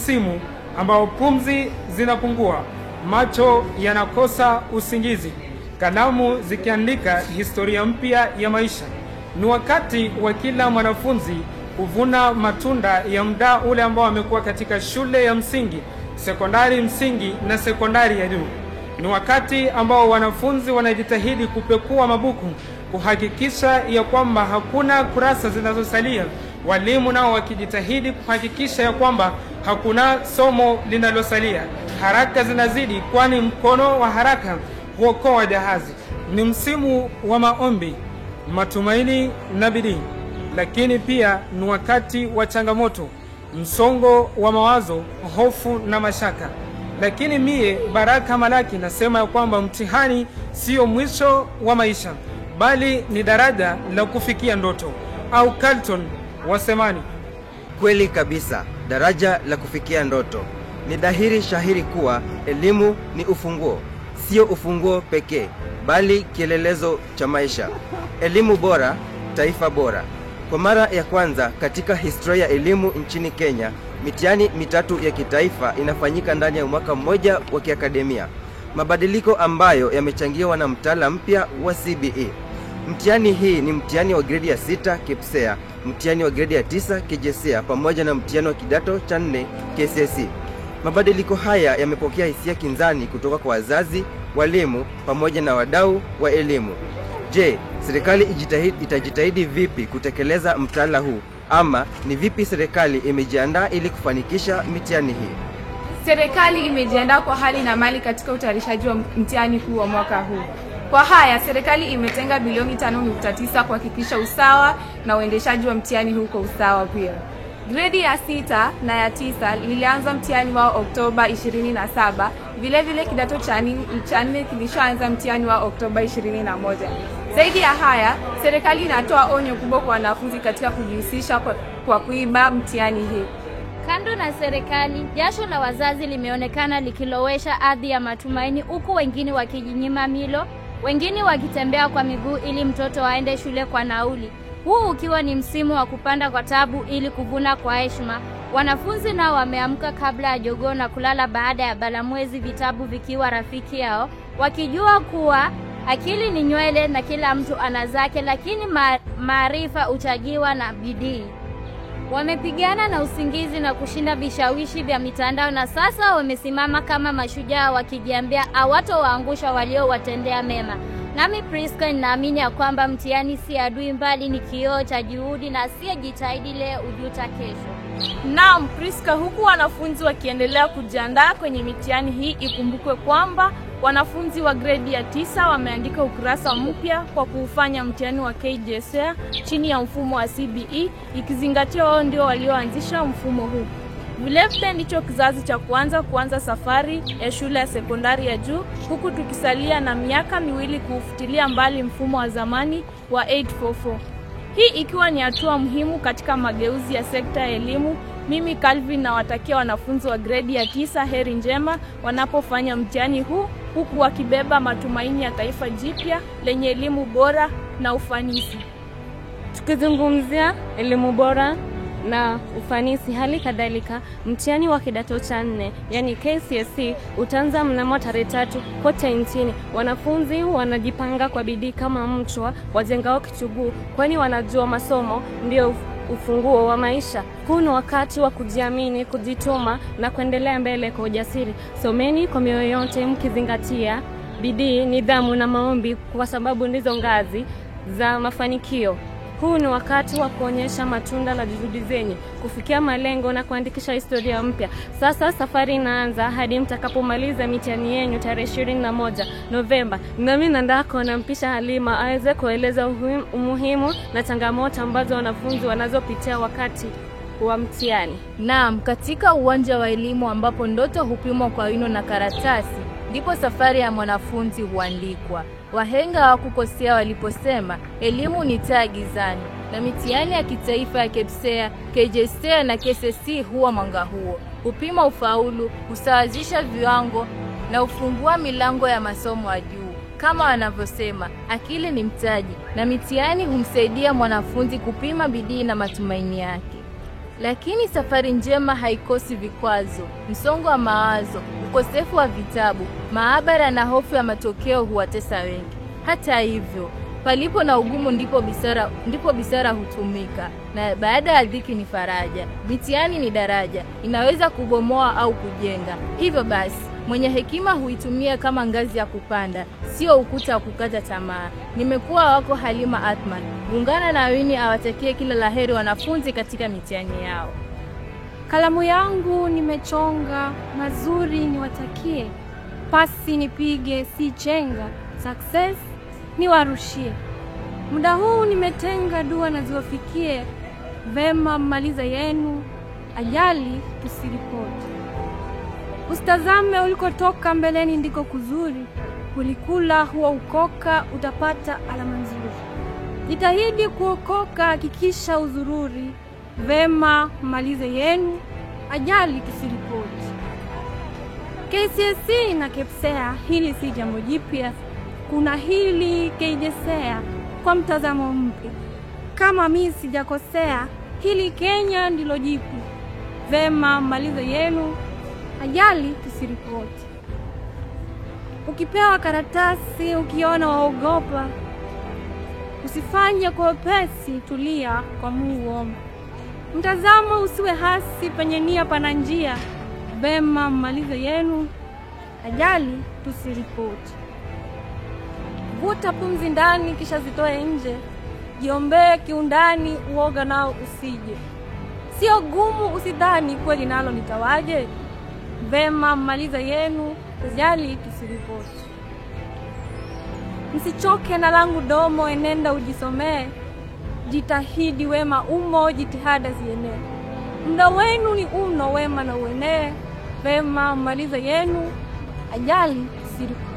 msimu ambao pumzi zinapungua, macho yanakosa usingizi, kalamu zikiandika historia mpya ya maisha. Ni wakati wa kila mwanafunzi kuvuna matunda ya muda ule ambao amekuwa katika shule ya msingi, sekondari msingi na sekondari ya juu. Ni wakati ambao wanafunzi wanajitahidi kupekua mabuku kuhakikisha ya kwamba hakuna kurasa zinazosalia, walimu nao wakijitahidi kuhakikisha ya kwamba hakuna somo linalosalia. Haraka zinazidi, kwani mkono wa haraka huokoa jahazi. Ni msimu wa maombi, matumaini na bidii, lakini pia ni wakati wa changamoto, msongo wa mawazo, hofu na mashaka. Lakini mie Baraka Malaki nasema ya kwamba mtihani sio mwisho wa maisha, bali ni daraja la kufikia ndoto. Au Carlton wasemani? Kweli kabisa, daraja la kufikia ndoto. Ni dhahiri shahiri kuwa elimu ni ufunguo, sio ufunguo pekee, bali kielelezo cha maisha. Elimu bora, taifa bora. Kwa mara ya kwanza katika historia ya elimu nchini Kenya, mitihani mitatu ya kitaifa inafanyika ndani ya mwaka mmoja wa kiakademia, mabadiliko ambayo yamechangiwa na mtaala mpya wa CBE. Mtihani hii ni mtihani wa gredi ya 6 KPSEA, mtihani wa gredi ya 9 KJSEA pamoja na mtihani wa kidato cha 4 KCSE. Mabadiliko haya yamepokea hisia kinzani kutoka kwa wazazi, walimu pamoja na wadau wa elimu. Je, serikali itajitahidi vipi kutekeleza mtaala huu, ama ni vipi serikali imejiandaa ili kufanikisha mitihani hii? Serikali imejiandaa kwa hali na mali katika utayarishaji wa mtihani huu wa mwaka huu. Kwa haya, serikali imetenga bilioni 5.9 kuhakikisha usawa na uendeshaji wa mtihani huu kwa usawa pia. Gredi ya 6 na ya 9 lilianza mtihani wao Oktoba 27. Vile vile kidato cha 4 kilishaanza mtihani wao Oktoba 21. Zaidi ya haya, serikali inatoa onyo kubwa kwa wanafunzi katika kujihusisha kwa kuiba mtihani hii. Kando na serikali, jasho la wazazi limeonekana likilowesha ardhi ya matumaini, huku wengine wakijinyima milo, wengine wakitembea kwa miguu ili mtoto aende shule kwa nauli. Huu ukiwa ni msimu wa kupanda kwa tabu ili kuvuna kwa heshima. Wanafunzi nao wameamka kabla ya jogoo na kulala baada ya balamwezi, vitabu vikiwa rafiki yao, wakijua kuwa akili ni nywele na kila mtu ana zake, lakini maarifa huchagiwa na bidii. Wamepigana na usingizi na kushinda vishawishi vya mitandao, na sasa wamesimama kama mashujaa wakijiambia hawatowaangusha waliowatendea mema. Nami Priska ninaamini ya kwamba mtihani si adui, mbali ni kioo cha juhudi, na asiyejitahidi leo hujuta kesho. Naam Priska, huku wanafunzi wakiendelea kujiandaa kwenye mitihani hii, ikumbukwe kwamba wanafunzi wa gredi ya 9 wameandika ukurasa mpya kwa kuufanya mtihani wa KJSEA chini ya mfumo wa CBE, ikizingatia wao ndio walioanzisha mfumo huu. Vilevile ndicho kizazi cha kwanza kuanza safari ya shule ya sekondari ya juu, huku tukisalia na miaka miwili kuufutilia mbali mfumo wa zamani wa 844. Hii ikiwa ni hatua muhimu katika mageuzi ya sekta ya elimu. Mimi Calvin nawatakia wanafunzi wa gredi ya 9 heri njema wanapofanya mtihani huu, huku wakibeba matumaini ya taifa jipya lenye elimu bora na ufanisi. Tukizungumzia elimu bora na ufanisi, hali kadhalika mtihani wa kidato cha 4 yani KCSE utaanza mnamo tarehe 3 kote nchini. Wanafunzi wanajipanga kwa bidii kama mchwa wajengao kichuguu, kwani wanajua masomo ndio ufunguo wa maisha. Huu ni wakati wa kujiamini, kujituma na kuendelea mbele kwa ujasiri. Someni kwa mioyo yote mkizingatia bidii, nidhamu na maombi, kwa sababu ndizo ngazi za mafanikio. Huu ni wakati wa kuonyesha matunda na juhudi zenyu, kufikia malengo na kuandikisha historia mpya. Sasa safari inaanza hadi mtakapomaliza mitihani yenu tarehe 21 Novemba. Nami nandako nampisha Halima aweze kueleza umuhimu na changamoto ambazo wanafunzi wanazopitia wakati wa mtihani. Naam, katika uwanja wa elimu ambapo ndoto hupimwa kwa wino na karatasi, ndipo safari ya mwanafunzi huandikwa. Wahenga hawakukosea waliposema elimu ni taa gizani, na mitihani ya kitaifa ya KPSEA, KJSEA na KCSE huwa mwanga huo. Hupima ufaulu, husawazisha viwango na hufungua milango ya masomo ya juu. Kama wanavyosema, akili ni mtaji, na mitihani humsaidia mwanafunzi kupima bidii na matumaini yake. Lakini safari njema haikosi vikwazo, msongo wa mawazo, ukosefu wa vitabu, maabara na hofu ya matokeo huwatesa wengi. Hata hivyo, palipo na ugumu ndipo busara hutumika, na baada ya dhiki ni faraja. Mitihani ni daraja, inaweza kubomoa au kujenga. Hivyo basi, mwenye hekima huitumia kama ngazi ya kupanda, sio ukuta wa kukata tamaa. Nimekuwa wako Halima Athman. Ungana na Winnie awatakie kila laheri wanafunzi katika mitihani yao. Kalamu yangu nimechonga, mazuri niwatakie, pasi nipige si chenga, success niwarushie. Muda huu nimetenga, dua na ziwafikie, vema mmaliza yenu, ajali tusiripoti. Usitazame ulikotoka, mbeleni ndiko kuzuri, ulikula huwa ukoka, utapata alama nzuri. Jitahidi kuokoka, hakikisha uzururi, vema mmalize yenu, ajali tusiripoti. KCSE na KPSEA, hili si jambo jipya. Kuna hili KJSEA kwa mtazamo mpya. Kama mi sijakosea, hili Kenya ndilo jipya. Vema mmalize yenu, ajali tusiripoti. Ukipewa karatasi ukiona waogopa, usifanye kwa wepesi, tulia kwa Mungu omba. Mtazamo usiwe hasi, penye nia pana njia. Vema mmalize yenu, ajali tusiripoti. Vuta pumzi ndani kisha zitoe nje, jiombee kiundani, uoga nao usije. Sio gumu usidhani, kweli nalo nitawaje. Vema mmaliza yenu, ajali tusiripoti. Msichoke na langu domo, enenda ujisomee. Jitahidi wema umo, jitihada zienee. Muda wenu ni uno, wema na uenee. Vema mmaliza yenu, ajali tusiripoti.